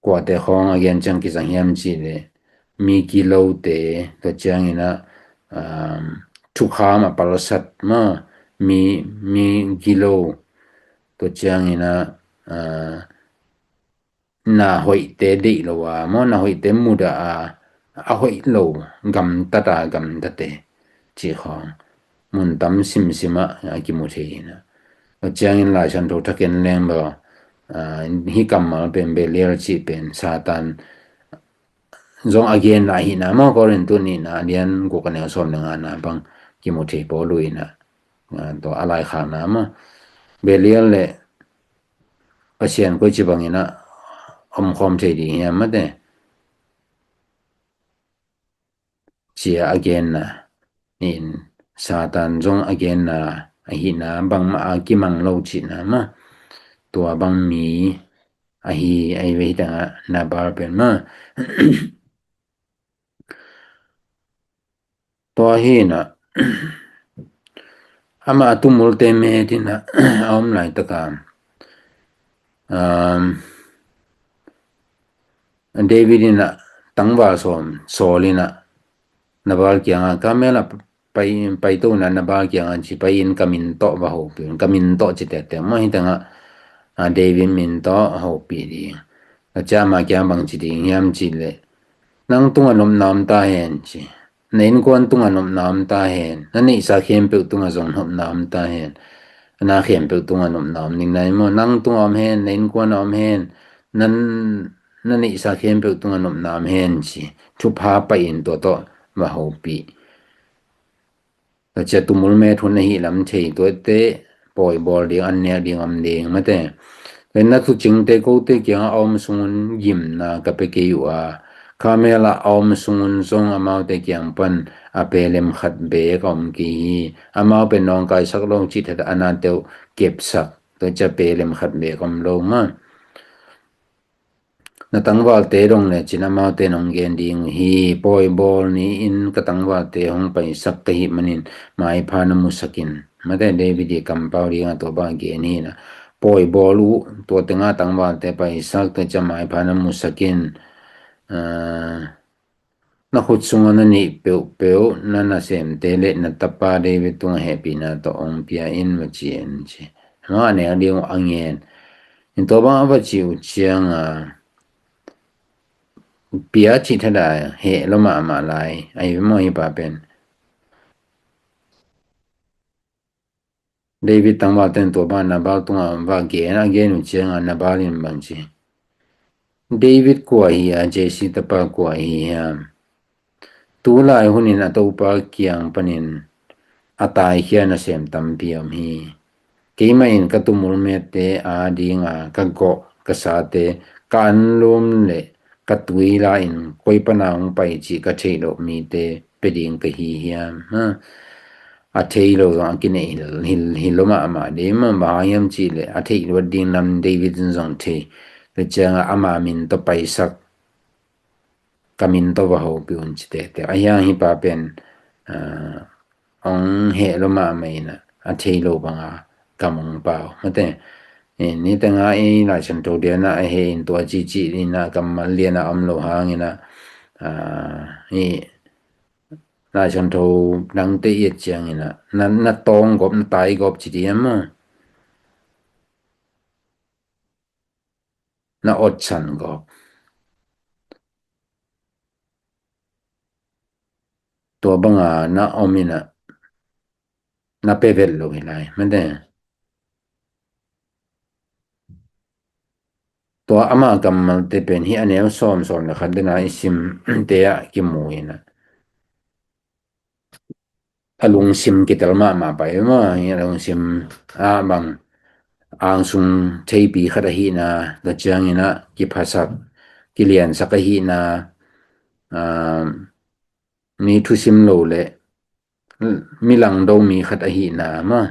kuate khawng a gen ciang kizang hiam ci le mi gilote, tua ciangin a, a, thukham a palsat maw, mi, mi gilo, tua ciangin a, a, na hoihte deih lo a maw, na hoihte mudah a, a hoih lo gamtat a gamtate cih khawng mun tam simsim ah a kimu thei hi na. Tua ciangin Lai Siangtho thak en leng bel, a, hih kammal pen Belial cih pen Satan zong a genna hi na maw, Korintu nihna a lian guk a neu sawm le ngana bang kimu thei Paul in a, a, tua a laikhakna maw. Belial le Pasian koici bangin a omkhawm thei ding hiam mate. Cia a genna in Satan zong a genna ahihna bangmah a kimang lo cihna maw. Tua bang mi ahi, ahi ve hi tengah Nabal pen maw. Tua hi na, Amah a tumulte met in ah a om laitaka, um, David in ah tangval sawm sawl in ah Nabal kiangah, Karmel ah pai, paito in ah Nabal kiangah ci, pai in ka min tawh va hopih un, ka min tawh ci tektek maw, hi tengah, ah, David min tawh hopih ding. Tua ciang amah kiang bang ci ding hiam cih leh, nang tungah nopna om ta hen ci. Na innkuan tungah nopna om ta hen. Na neihsa khempeuh tungah zong nopna om ta hen. Na khempeuh tungah nopna om ding nai maw. Nang tungah om hen, na innkuan ah om hen. Nan, na neihsa khempeuh tungah nopna om hen ci. Thupha pai in tua tawh va hopih. Tua ciang tumul met hun ahih lam thei, tuate pawi bawl ding, an nek ding om ding mate. Tua in na thucingte kote kiangah a om sungun gimna ka pia kei uh a, Karmel ah a om sungun zong amaute kiang pan a pelem khat beek a om kei hi. Amau pen nawngkaisak lo cih thadah a nate uh kepsak. Tua ciang pelem khat beek om lo maw. Na tangvalte dong lecin amaute nong gen ding uh hi. Pawi bawl ni-in ka tangvalte hong paisak ka hih manin maipha na musak in. Mate, David i kampau dingah tua bang gen hi in ah, pawi bawl uh, tua tengah tangvalte paisak, tua ciang maipha na musak in. Ah, na khut sungah na neih peuhpeuh, na nasemte le na tapa David tungah hehpihna tawh hong pia in, va ci in ci. Amah a nek ding uh a ngen. In tua bang a va ci uh ciangah, pia cih thadah heh lua mahmah lai. Ahi maw, hih pa pen. David tangvalte in tua bang Nabal tungah va gen, a gen uh ciangah Nabal in bang ci, David kua hi a, Jesse tapa kua hi hiam? Tulai hunin a topa kiang panin a taikhia nasem tampi om hi. Keimah in ka tumul mette a dinga ka gawh ka sate, ka anlum le ka tui la-in koi pana hong pai cih ka theih loh mite pia ding ka hi hiam? Ha. A thei lo zong a kineih hil, hil, hil lo mahmah ding maw, bang hang hiam cih leh a theih luat ding lam David in zong thei. Tua ciangah ama min tawh paisak, ka min tawh va hopih un ci tektek. Ahi hang hih pa pen, ah, hong heh lua mahmah in ah, a thei lo banga kam hong pau. Mate, eh, niteng a i Lai Siangtho lianah a heh in tua cici in ah kammal lianah om lo hangin ah, ah, i Lai Siangtho dangte i et ciangin ah, na, na tawng gawp, na tai gawp ci ding maw. Na otsan gawp. Tua banga na om in ah, na pia vet lo hi lai. Mate. Tua ama kammalte pen hih a neu sawm, sawm le khat dena i simte ah kimu in ah, a lungsim kitel mahmah pai maw, hih a lungsim ah bang angsung theipi khat ahihna, tua ciangin ah kiphasak, kiliansak ahihna, ah, mi thusim lo le mi langdo mi khat ahihna maw.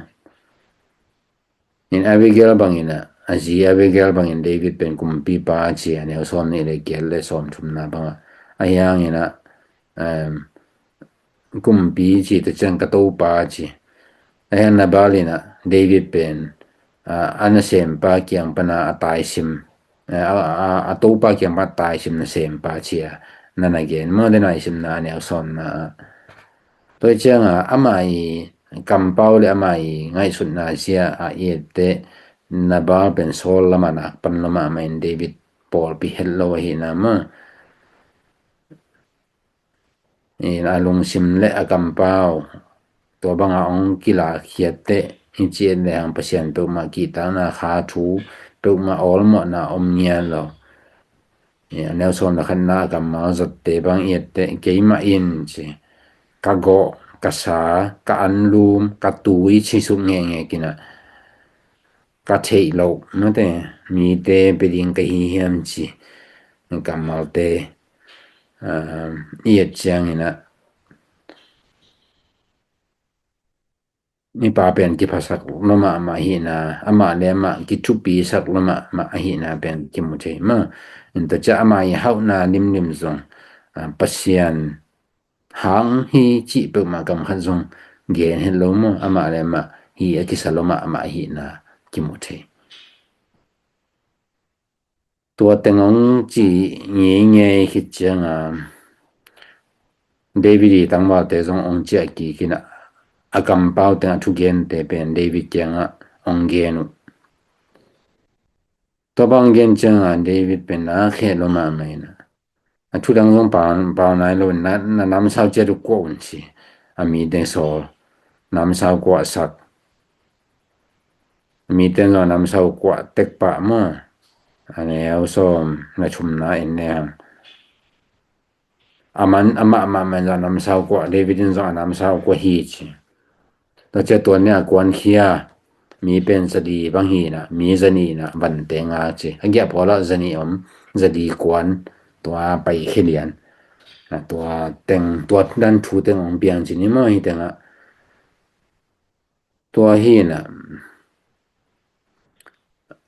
In Abigail bangin ah, a zi Abigail bangin David pen kumpipa ci a, neu sawm nih le giat le sawm thumna bangah. Ahi hangin ah, em, kumpi ci, tua ciang ka topa ci. Ahi hang Nabal in ah David pen, ah, a nasempa kiang pana a taisim, eh, a, a, a topa kiang pana taisim nasempa ci a, na na gen maw, den a i simna a neu sawmna ah. Tua ciangah ama i kampau le ama i ngaihsutna zia a i etteh, Nabal pen Saul lamah nak pan lua mahmah in, David pawlpi het lo ahihna maw. In a lungsim le a kampau tua banga hong kilakkhiatteh, i ci et le hang Pasian peuhmah kihtakna, kha thu peuhmah awlmawhna om ngiat lo. I a neu sawm le khatna a kammal zatte bang i etteh, keimah in ci, ka gawh, ka sa, ka anlum, ka tui ci suk ngekngek in ah, ka theih loh, mate, mite pia ding ka hi hiam ci kammalte, ah, i et ciangin ah, mipa pen kiphasak lua mahmah ahihna, amah le amah kithupisak lua mahmah ahihna pen kimu thei maw. In tua ciang ama i hauhna limlim zong, ah, Pasian hang hi cih peuhmah kam khat zong gen het lo maw, amah le amah hi a kisa lua mahmah ahihna kimu thei. Tua teng hong ci ngeingei khit cianga David i tangvalte zong hong ciah kik in a, a kampau teng a thugente pen David kiangah hong gen uh. Tua bang hong gen cianga David pen a kheh lua mahmah in a, a thudang zong pau, pau nai lo in na, na namsau ciat uh kuah un ci. A mite sawl, namsau kuahsak. A mite zong namsau kuah tekpah maw. A neu sawm na thumna en le hang. A man, amah mahmah in zong a namsau kuah, David in zong a namsau kuah hi ci. Tua ciah tua nia kuankhia mi pen zali bang hi na, mi zanih na vante nga ci. A giah pawlah zanih om, zali kuan, tua paikhia lian. Na tua teng, tua dan thu teng hong piang ci ni maw hi tengah. Tua hi na,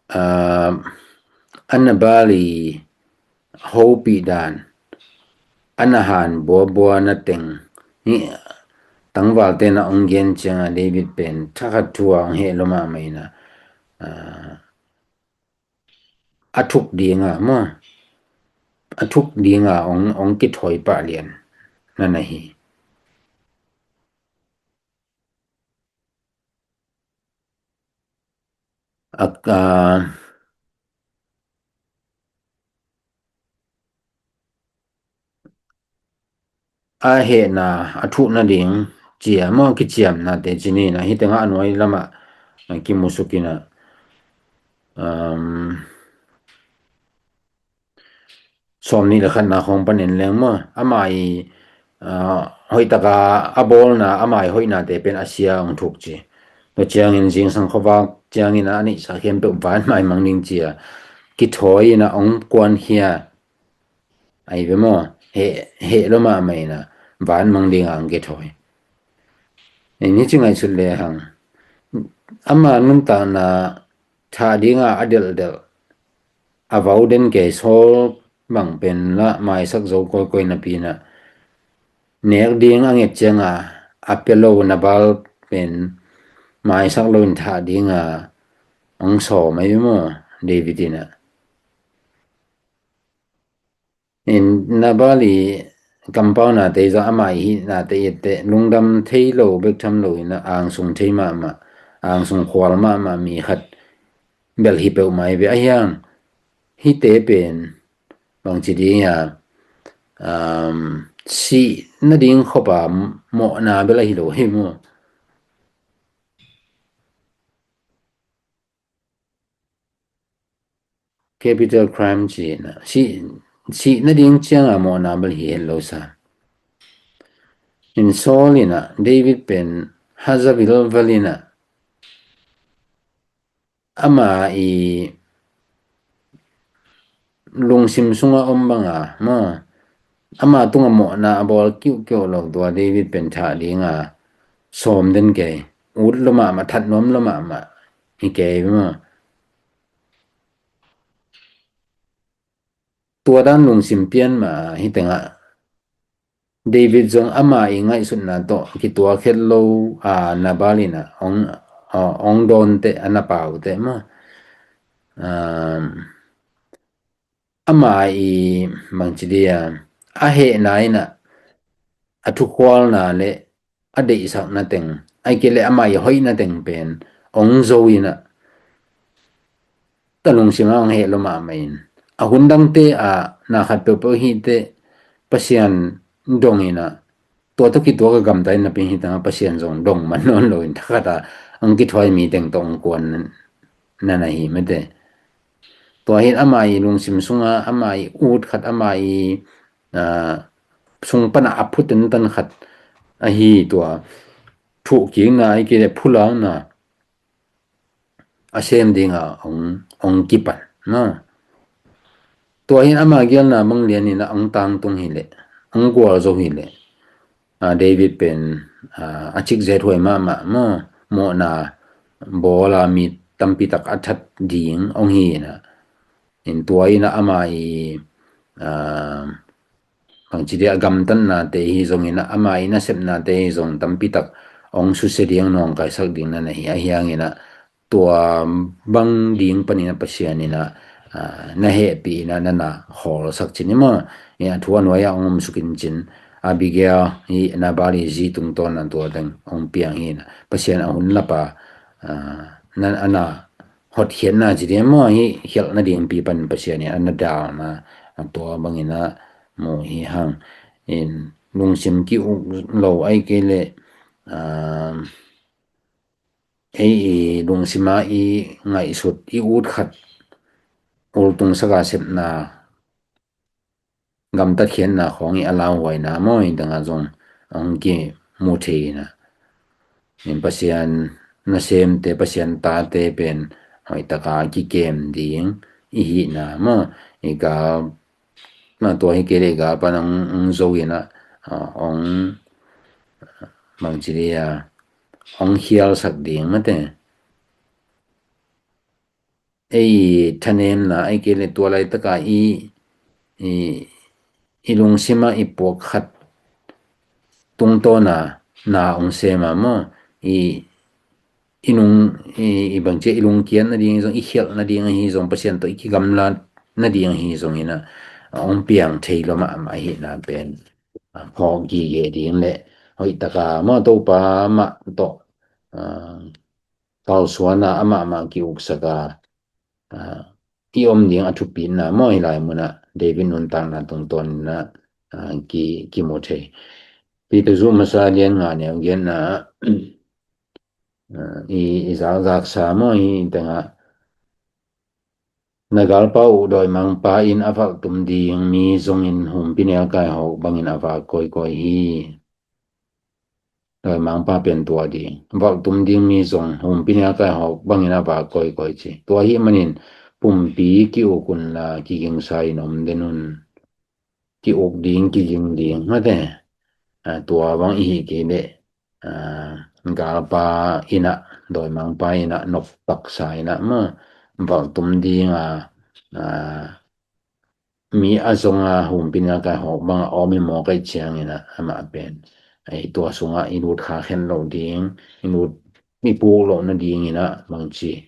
ah, a Nabal i hopih dan, a na han buabua na teng hi, tangvalte na hong gen cianga David pen thakhat thu a hong heh lua mahmah in a, ah, a thuk dinga maw, a thuk dinga hong, hong kithawi pah lian na na hi. A, a, a hehna, a thuhna ding cia maw, kiciamnate ci ni na, hi tengah a nuai lamah kimusuk in a, um, sawm nih le khatna khawng pan en leng maw, ama i, ah, hoihtaka a bawlna, ama i hoihnate pen a sia hong thuk ci. Tua ciangin zingsang khuavak ciangin a neihsa khempeuh van maimang ding cia kithawi in a hong kuankhia. Ahi ve maw, heh, heh lua mahmah in a van mang dinga hong kithawi. Ni ci ngaihsut le hang. Ama nuntakna thah dinga a delhdelh, a vau den kei Saul bang pen lah maisak zo kawikawi napi in a, nek ding a nget cianga a pia lo Nabal pen maisak lo in thah dinga hong sawm ahi maw, David in a. In Nabal i kampaunate zong ama i hihnate i etteh lungdam thei lo bek tham lo in a angsung thei mahmah, angsung khual mahmah mi khat bel hi peuhmah hi ve a hiang. Hihte pen bangci ding a, um, sih nading khopa mawhna bel ahi lo hi maw. Capital crime ci na, sih, sih nading cianga mawhna bel hi het lo sa. In Saul in a, David pen Hazael val in a, ama i lungsim sunga om banga maw, ama tunga mawhna a bawl kiuhkiuh lo tua David pen thah dinga sawm den kei, ut lua mahmah, that nuam lua mahmah hi kei maw. Tua dan lungsim pian mah hi tengah David zong ama i ngaihsutna tawh kituak het lo a, Nabal in a hong, a, hong dawn teh, a na pau teh maw. Um, ama i bangci dia, a hehna in a, a thukhualna le a deihsakna teng, ahih kei leh ama i hoihna teng pen hong zo in a, tua lungsim ah hong heh lua mahmah in, a hun dangte ah na khat peuhpeuh hi teh Pasian dong in a, tua tawh kituak a gamta in napi hi tangah Pasian zong dong man nawn lo in, thakhat ah hong kithawi mi teng tawh hong kuan na na hi mate. Tua hi ama i lungsim sunga ama i ut khat, ama i, ah, sung panah a phu tentan khat ahi tua thuhkikna ahih kei leh phulakna a sem dinga hong, hong kipan na. Tua hi ama gialna bang lian in a hong tangtung hi leh, hong gualzo hi leh, a, David pen, a, a cikzet huai mahmah maw, mawhna bawl a mi tampi tak a that ding hong hi in a. In tua in a ama i, a, bangci dia gamtatnate hi zongin a, ama i nasepnate hi zong tampi tak hong susia ding, nawngkaisak ding na na hi, ahi hangin ah tua bang ding panin ah Pasian in ah, ah, na hehpih in ah na na khawlsak cin hi maw. Hi a thu a nuai ah hong om suk in cin, Abigail hi Nabal i zi tungtawn ah tua teng hong piang hi in ah Pasian a hun lap a, ah, na, a na hotkhiatna ci ding maw, hi khialhna dingpi pan Pasian in a na dalna, a tua bangin ah mu hi hang. In lungsim ki-uk lo ahih kei leh, ah, ei i lungsim ah i ngaihsut i ut khat ultung saka sepna gamtat khiatna khawng i a lauhuaina maw, i dangah zong hong kimu thei in ah. In Pasian nasemte, Pasian tate pen hoih taka kikem ding i hihna maw, i gal, na tua hi kei leh i gal pan hong, hong zo in ah, ah, hong, bangci dia, hong khialsak ding mate. Ei thanemna ahih kei leh tua laitaka i, i, i lungsim ah i puak khat tungtawn a na hong sem a maw, i, i nung, i, i bangci a i lungkiat nading hi zong, i khialh nading ahi zong, Pasian tawh i kigamlat nading ahi zong in ah hong piang thei lo mahmah ahihna pen, ah, phawk gige ding leh hoih taka maw, Topa mah tawh, ah, kalsuan a amah mah ki-uksak a, ah, i om ding a thupitna maw, hi lai mun ah David nuntakna tungtawn in ah, ah, ki, kimu thei. Peter zu masa lian nga neu giatna, ah, i, i zakzaksa maw, hi tengah, na galpa uh dawimangpa in a valhtum ding mi zongin humpinelkai hawk bangin a vak kawikawi hi. Dawimangpa pen tua ding, valhtum ding mi zong humpinelkai hawk bangin a vak kawikawi ci. Tua ahih manin pumpi ki-uk unla kigingsa in om den un. Ki-uk ding, kiging ding mate. Ah, tua bang i hih kei leh, ah, galpa in ah, dawimangpa in ah, noptaksa in ah maw, valhtum ding a, ah, mi a zong a humpinelkai hawk bang a om hi mawk ahih ciangin ah amah pen, ei tua sungah i lut khak hen loh ding, i lut i puk loh nadingin ah bangci,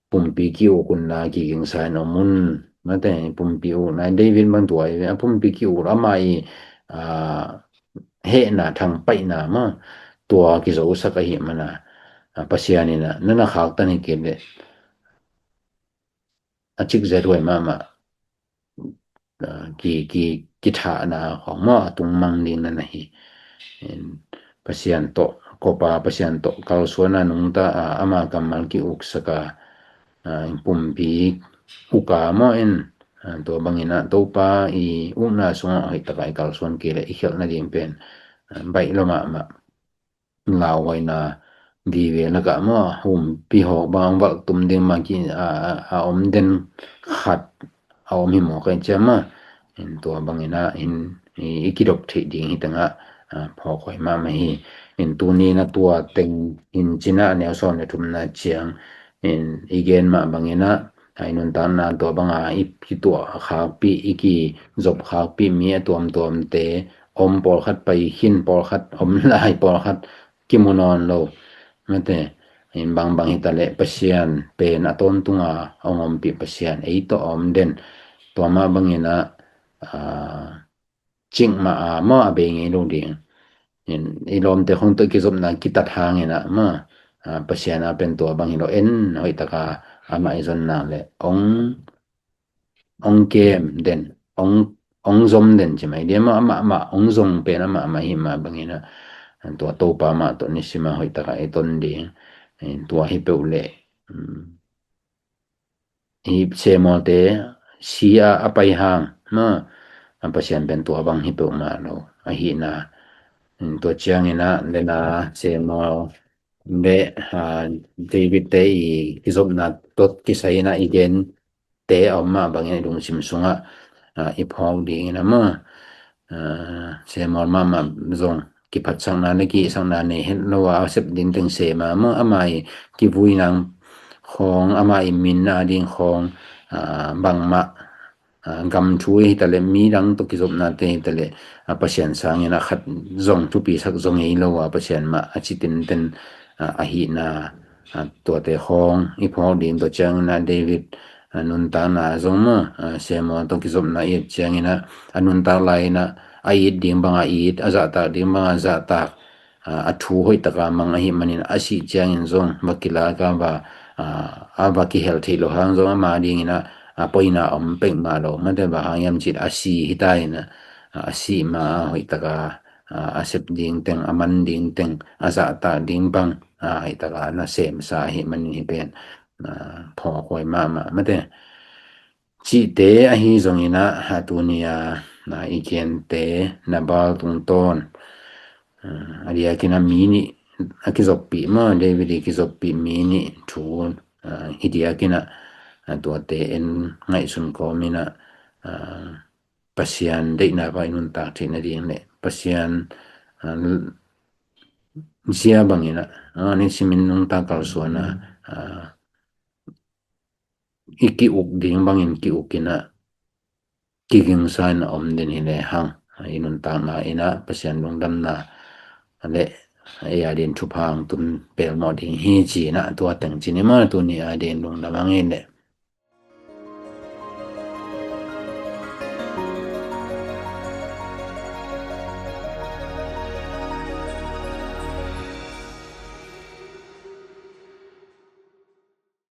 pumpi ki-uk unla kigingsa in om un. Mate, pumpi ukna, David bang tua hi ve, a pumpi ki-uk amah i, ah, hehna thangpaihna maw, tua kizosak ahih man a, ah, Pasian in ah na na khaktan hi kei leh a cikzet huai mahmah, ah, ki, ki, kithahna khawng maw, a tung mang ding na na hi. In, Pasian tawh, kopa Pasian tawh kalsuan a nungta a, ama kammal ki-uksak a, ah, pumpi uk a maw in, ah, tua bangin ah Topa i ukna sungah hoih taka i kalsuan kei leh i khialh nading pen, ah, baih lo mahmah. Lauhuaina vive lakah maw, humpi hawk bang valhtum ding mah ki, a, a, a om den khat a om hi mawk ahih ciang maw, in tua bangin ah in i, i kidop theih ding hi tengah, a, phawk huai mahmah hi. In tuni in ah tua teng in cin ah a neu sawm le thumna ciang in i gen mah bangin ah, a, i nuntakna tua banga i kituah khakpih, i kizop khakpih mi a tuamtuamte om pawlkhat, pai khin pawlkhat, om lai pawlkhat, kimu nawn lo. Mate, in bangbang hi ta leh Pasian pen a tawntunga hong ompih Pasian ei tawh a om den. Tua mah bangin ah, a, cik mah a maw, a bei ngei lo ding. In, i lawmte khong tawh kizopna kitat hangin ah maw, a, Pasian a pen tua bang hi lo, en hoih taka amah i zon nak leh hong, hong kem den, hong, hong zom den ci mai dia maw, amah, amah hong zong pen amah, amah hi mah bangin ah, tua Topa mah tawh nisim a hoih taka i ton ding. In, tua hi peuh leh, um, hi Samuelte si a, a pai hang maw, a, Pasian pen tua bang hi peuhmah lo ahihna. Tua ciangin ah lena Samuel le, a, David te i kizopna tawh kisai in ah i gente a om mah bangin i lungsim sungah, a, i phawk dingin ah maw, a, Samuel mahmah zong kiphatsakna le ki-ihsakna nei het lo a, a sep ding teng sem a maw, ama i kivui nang khawng, ama i min a ding khawng, a, bangmah gam thu hi taleh, midang tawh kizopnate hi taleh, Pasian sangin a khat zong thupisak zong ei lo a, Pasian mah a ci tenten ahihna, tuate khawng i phawk ding tawh ciangin a David nuntakna zong maw, Samuel tawh kizopna i et ciangin a, a nuntak lai-in a, a it ding bang a it, a zahtak ding bang a zahtak, a thu hoih taka mang ahih manin a sih ciangin zong va kilak a va, a va kihel theih loh hang zong ama dingin a, a poina om pek mah lo, mate, bang hang hiam cih leh a si hi ta in a, a sih ma a hoih taka a sep ding teng, a man ding teng, a zahtak ding bang a hoih taka na semsa ahih manin hih pen phawk huai mahmah, mate. Cihte ahi zongin a, tuni a i gente Nabal tungtawn a diakin a mi nih a kizoppih maw, David i kizoppih mi nih thu i diakin a, tuate en ngaihsun kawmin a, Pasian deihna bang i nuntak theih nading leh Pasian zia bangin a, nisimin nuntak kalsuan a, i ki-uk ding bangin ki-uk in a, kigingsa in a om den hi lehang, i nuntakna in a Pasian lungdamna leh ei a din thupha hong tun pelmawh ding hi ci-in a, tua teng ci ni maw, tuni a din lungdam hang hi leh.